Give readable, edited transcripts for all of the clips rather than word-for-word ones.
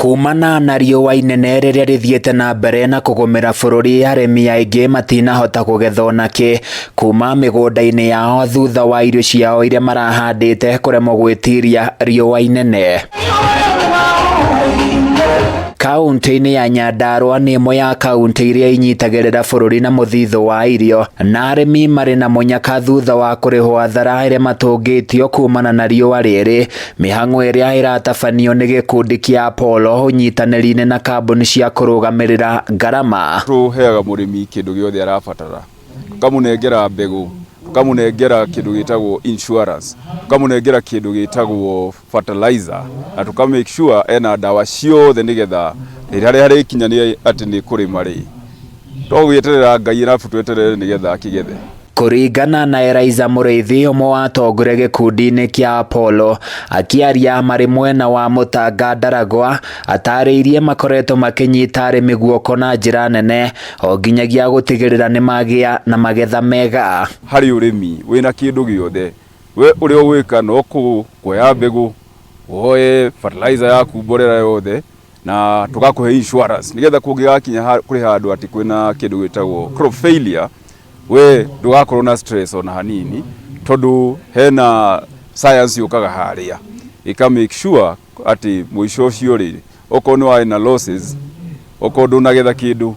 Kumana na riũa inene rĩrĩa rĩthiĩte na mbere na kũgũmĩra bũrũri, arĩmi aingĩ matinahota kũgetha onakĩ kuma mĩgũnda-inĩ yao thutha wa irio ciao iria marahandĩte kũremwo gwĩtiria riũa inene. Kaũntĩ-inĩ ya Nyandarua nĩ ĩmwe ya kaũntĩ iria inyitagĩrĩra bũrũri na mũthithũ wa irio, na arĩmi marĩ na mũnyaka thutha wa kũrĩhwo hathara ĩrĩa matũngĩtio kumana na riũa rĩrĩ. Mĩhang'o ĩrĩa ĩratabanio nĩ gĩkundi kĩa Apollo ũnyitanĩri-inĩ na kambuni cia kũrũgamĩrĩra ngarama. Tũheaga mũrĩmi kĩndũ gĩothe arabatara, tũkamũnengera mbegũ, tũkamũnengera kĩndũ gĩtagwo insurance, tũkamũnengera kĩndũ gĩtagwo fertilizer na tũka make sure ena ndawa ciothe nĩgetha harĩa harĩkinya nĩ atĩ nĩ kũrĩma rĩ, to gweterera Ngai arabu tweterere nĩgetha akĩgethe. Kũringana na Eliza Mũrĩithi, ũmwe wa atongoria gĩkundi-inĩ kĩa Apollo, akĩaria marĩ mwena wa Mũtanga Ndaragwa, atarĩirie makoretwo makĩnyita arĩmi guoko na njĩra nene o nginyagia gũtigĩrĩra nĩ magĩa na magetha mega. Harĩ ũrĩmi wĩna kĩndũ gĩothe, we ũrĩa ũgwĩka no kuoya mbegũ, woe fertilizer yaku, mborera yothe, na tũgakũhe insurance nĩgetha kũngĩgakinya kũrĩ handũ atĩ kwĩna kĩndũ gĩtagwo crop failure, we ndũgakorwo na stress ona hanini, tondũ hena science yũkaga harĩa ĩka make sure atĩ mũico ũcio rĩ, okorwo nĩ warĩ na losses, okorwo ndũnagetha kĩndũ,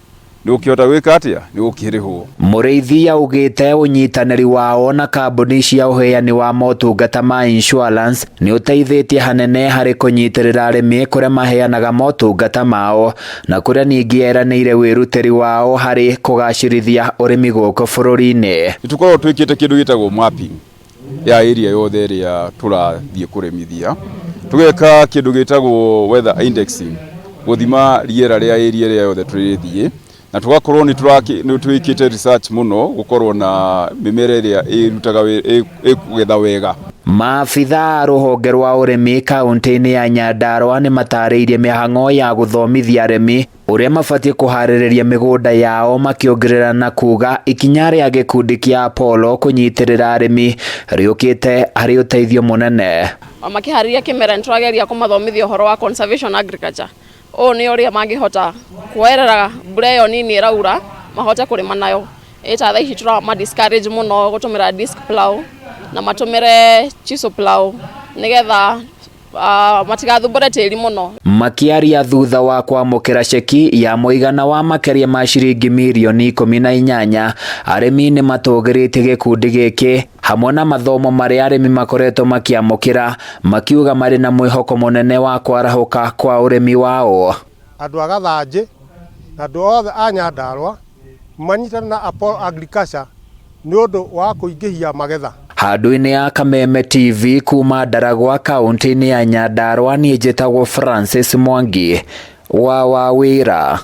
nĩ ũkĩhota gwĩka atĩa, nĩ ũkĩrĩhwo. Mũrĩithi augĩte ũnyitanĩri wao na kambuni cia ũheani wa motungata ma insurance nĩ ũteithĩtie hanene harĩ kũnyitĩrĩra arĩmi kũrĩa maheanaga motungata mao, na kũrĩa ningĩ eranĩire wĩrutĩri wao harĩ kũgacĩrithia ũrĩmi gũkũ bũrũri-inĩ. Nĩ tũkoragwo twĩkĩte kĩndũ gĩtagwo mapping ya area yothe ĩrĩa tũrathiĩ kũrĩmithia, tũgeka kĩndũ gĩtagwo weather indexing, gũthima rĩera rĩa area ĩrĩa yothe tũrĩthiĩ, na tũgakorwo nĩ twĩkĩte research mũno gũkorwo na mĩmera ĩrĩa ĩrutaga ĩkũgetha wega. Maabitha a rũhonge rwa ũrĩmi kaũntĩ-inĩ ya Nyandarua nĩ matarĩirie mĩhang'o ya gũthomithia arĩmi ũrĩa mabatiĩ kũharĩrĩria mĩgũnda yao, makĩongerera na kuga ikinya rĩa gĩkundi kĩa Apollo kũnyitĩrĩra arĩmi rĩũkĩte harĩ ũteithio mũnene. Makĩharĩria kĩmera nĩ tũrageria kũmathomithia ũhoro wa conservation agriculture. Ũũ nĩ ũrĩa mangĩhota kuoerera mbura ĩyo nini ĩraura mahote kũrĩma nayo. Ĩ ta thaa ici tũrama discourage mũno gũtũmĩra disc plow na matũmĩre chisel plow nĩgetha matigathumbũre tĩri mũno. Makĩaria thutha wa kwamũkĩra ceki ya mũigana wa makĩria ma ciringi mirioni 18, arĩmi nĩ matũgĩrĩtie gĩkundi gĩkĩ hamwe na mathomo marĩa arĩmi makoretwo makĩamũkĩra, makiuga marĩ na mwĩhoko mũnene wa kwarahũka kwa ũrĩmi wao. Andũ a Gathanjĩ na andũ othe a Nyandarua manyitane na Apollo Agriculture nĩ ũndũ wa kũingĩhia magetha. Handũ-inĩ ya Kameme TV kuma Ndaragwa kaũntĩ-inĩ ya Nyandarua, niĩ njĩtagwo Francis Mwangi wa Wawĩra.